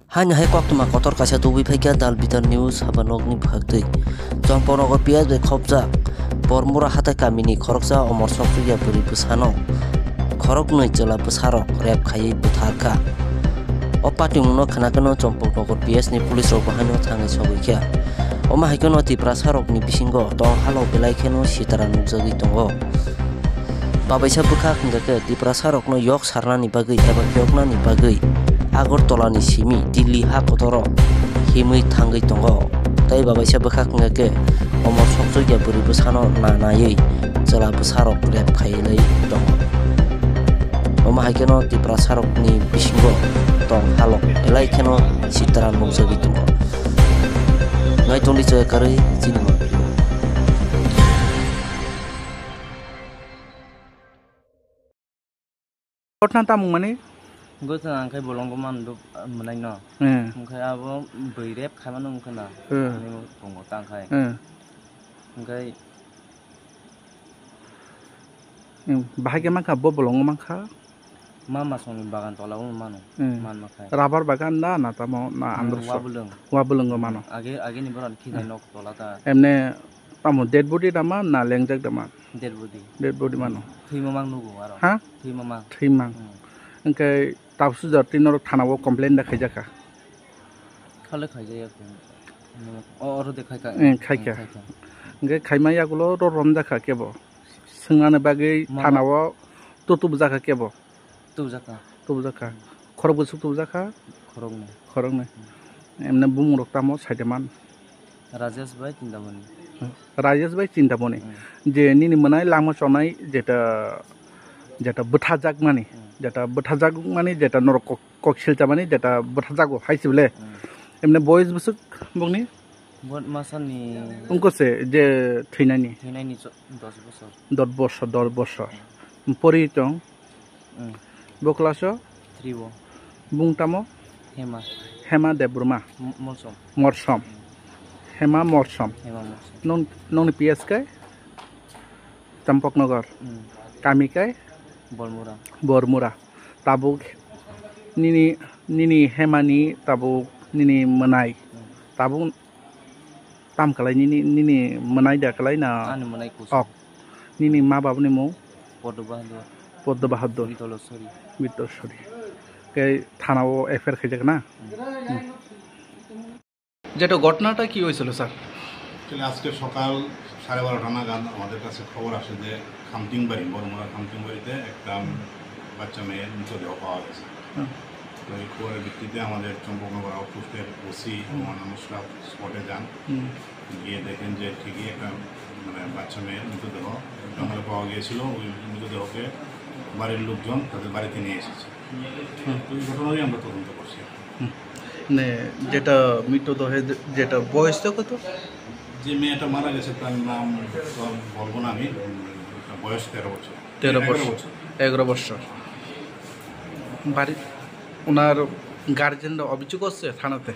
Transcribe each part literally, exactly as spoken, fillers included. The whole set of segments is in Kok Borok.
Haino hai koktwma kotor kaisa tubui phaikha Dal Bidal News haba nokni bwkhaktwi. Chompoknagar P S bai khopjak Bormura hatai kamini khoroksa omor sokchukya bwrwi bwsano khoroknwi chwla bwsarok rep khaiwi butharkha. O patimungno khwnakhe no Chompoknagar P S ni police rok bo haino thangwi sogwikha. Omo hai kheno Tiprasa rokni bisingo tong halok belai kheno sitara nukjagwi tongo. Babaisa bwkhak hwnkha khe Tiprasa rokno yok sarnani bagwi eba phiyoknani bagwi Agartala ni simi Delhi ha kotoro himwi thangwi tongo. Tei babaisa bwkhak hwnkha khe omor sokchukya bwrwi bwsano na naiwi chwla bwsarok rep khailai tongo. Omo hai kheno Tiprasa rokni bisingo tong halok belai kheno sitara nukjagwi tongo. Nai tongdi chaya karwi chini mangpili. Kotna tamung mani? Gotna ang khai bolongo man do, mwnai no. Eh. Ang khai abo bwrwi rep khaimano wngkha na. Eh. Ani tongo tang khai. Eh. Ang khai Hmm, bahai khe mankha, bo bolongo mankha. Ma masongni bagan tola o mano, Hmm. Man makhai. Rubber bagan da na tamo na Hmm, andrusok? Wabulung. Wabulungo mano. Age, age ni boran khilai Hmm. Nok tola ta. Emne tamo dead body da man na lengjak da man? Dead body. Dead body mano. Thwima mang nugo aro. Ha? Thwima mang. Thwimang. Hmm. Hwnkhe Tapsujar twi norok thana o complain da khaijakha? Khale khaijaya khe. O, oro de khaikha. Eh, khaikha. Hmm, khaikha. Hwnkhe khaima yagulo ro romjakha kebo. Swngnani bagwi Mama. Thana o to tubujaka kebo. Tubujaka. Tubujaka. Khorok bwswk tubujaka? Khoroknwi. Khoroknwi. Hmm. Emne bumung rok tamo saide man? Rajesh bai Chintamoni. Rajesh bai Chintamoni. Hmm. Je nini mwnai langma chonai jeta, jeta bwthajak mani, Hmm. Jeta bwthajak mani, jeta norok kok, kok silchamani, jeta bwthajago hai sibole. Hmm. Emne boyes bwswk bongni? Bo masani Wngkose je thwinani? Thwinani cho-, dos bosor. Dos bosor, dos bosor. Pori tong? Hmm. Bo class o? Three o. Bung tamo? Hema. Hema Debbarma. M-, Molsom. Morsom. Hema Morsom. Hema Molsom. Nong, nongni P S kai? Champaknagar. Hmm. Kami kai? Bormura. Bormura. Tabuk nini, nini hemani tabuk nini mwnai. Hmm. Tabuk Tam kalai nini, nini mwnai da kalai na? Ani mwnai kusu. Ok. Nini ma babani mung? Podo Bahadur. Podo Bahadur. Bitolosori. Bitolosori. Ke thana o F I R khaijak na? Hmm. যেটা ঘটনাটা কি হয়েছিল sir? Actually, আজকে সকাল সাড়ে বারোটা নাগাদ আমাদের কাছে খবর আসে যে খামতিংবাড়ি, বড়মুড়া খামতিংবাড়িতে একটা বাচ্চা মেয়ের মৃতদেহ পাওয়া গেছে। হুম। তো এই খবরের ভিত্তিতে আমাদের চম্পকনগর আউটপোস্টের ওসি এবং অন্যান্য স্টাফ স্পটে যান। হুম। গিয়ে দেখেন যে ঠিকই একটা, মানে, বাচ্চা মেয়ের মৃতদেহ জঙ্গলে পাওয়া গিয়েছিল। ওই মৃতদেহকে বাড়ির লোকজন তাদের বাড়িতে নিয়ে এসেছে। হুম। তো এই ঘটনারই আমরা তদন্ত করছি। হুম। মানে, যেটা মৃতদেহে যে-, যেটা বয়সটা কত? যে মেয়েটা মারা গেছে, তার নাম তো বলবো না আমি, উম, তার বয়স তেরো বছর। তেরো এগারো বছর। বছর। এগারো বছর। বাড়ি, ওনার গার্জেনরা অভিযোগ করছে থানাতে?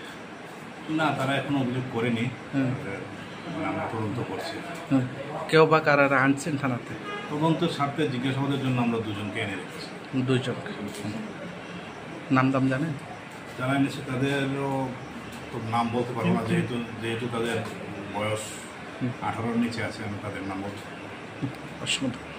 না, তারা এখনো অভিযোগ করেনি। হুম। মানে, আমরা তদন্ত করছি। হুম। কেউ বা কারা আনছেন থানাতে? তদন্তের স্বার্থে জিজ্ঞাসাবাদের জন্য আমরা দুজনকে এনে রেখেছি। দুজন। নাম দাম জানেন? যারা এনেছে তাদেরও তো নাম বলতে পারবো না, হুম। যেহেতু, যেহেতু তাদের বয়স হুম। আঠারোর নিচে আছে, আমি তাদের নাম বলতে পারবো না। হুম, অসংখ্য ধন্যবাদ।